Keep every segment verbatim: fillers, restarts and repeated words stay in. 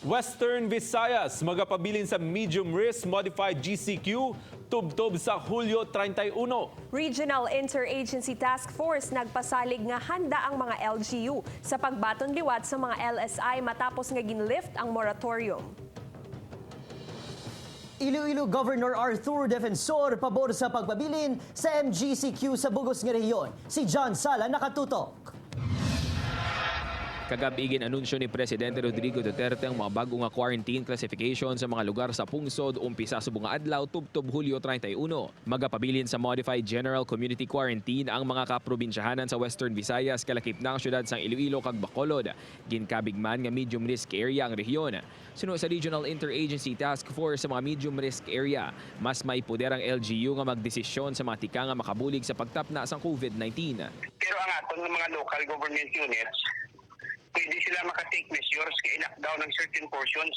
Western Visayas magapabilin sa medium risk modified G C Q tubtob sa Hulyo treinta y uno. Regional Interagency Task Force nagpasalig nga handa ang mga L G U sa pagbaton liwat sa mga L S I matapos nga ginlift ang moratorium. Iloilo Governor Arthur Defensor pabor sa pagpabilin sa M G C Q sa bugos nga rehiyon. Si John Sala nakatutok. Kagab-i gin-anunsyo ni Presidente Rodrigo Duterte ang mga bag-o nga quarantine classification sa mga lugar sa pungsod umpisa subong nga adlaw tubtob Hulyo treinta y uno. Magapabilin sa Modified General Community Quarantine ang mga kaprobinsyahanan sa Western Visayas, kalakip na ang siyudad sang Iloilo kag Bacolod. Ginkabig man nga medium risk area ang rehiyon. Suno sa Regional Interagency Task Force sa mga medium risk area, mas may poder ang L G U nga magdesisyon sa mga tika nga makabulig sa pagtapna sang COVID nineteen. Pero ang aton nga mga local government units, pwede sila maka-take measures nga i-lockdown ang certain portions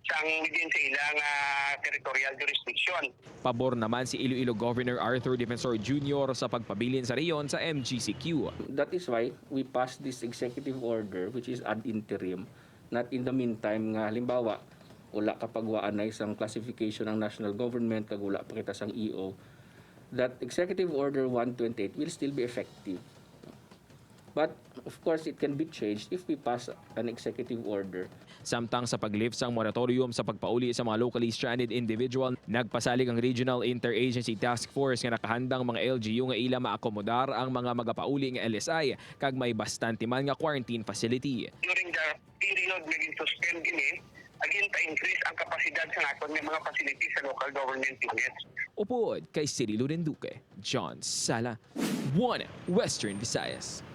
sang within sa ilang ah, territorial jurisdiction. Pabor naman si Iloilo Governor Arthur Defensor Junior sa pagpabilin sa rehiyon sa M G C Q. That is why we passed this executive order, which is ad interim, not in the meantime nga halimbawa wala ka pagwaanay sang classification ang national government kag wala pa kita sang E O, that executive order one twenty-eight will still be effective. But of course, it can be changed if we pass an executive order. Samtang sa pag-lift sang moratorium sa pagpauli sa mga locally stranded individual, nagpasalig ang Regional Interagency Task Force nga nakahandang mga L G U nga ila maakomodar ang mga magapauli nga L S I kag may bastante man nga quarantine facility. During the period nga gin-suspend ini, again pa-increase ang kapasidad sa aton nga mga facility sa local government units. Upod kay Cirilo Renduque, John Sala, One Western Visayas.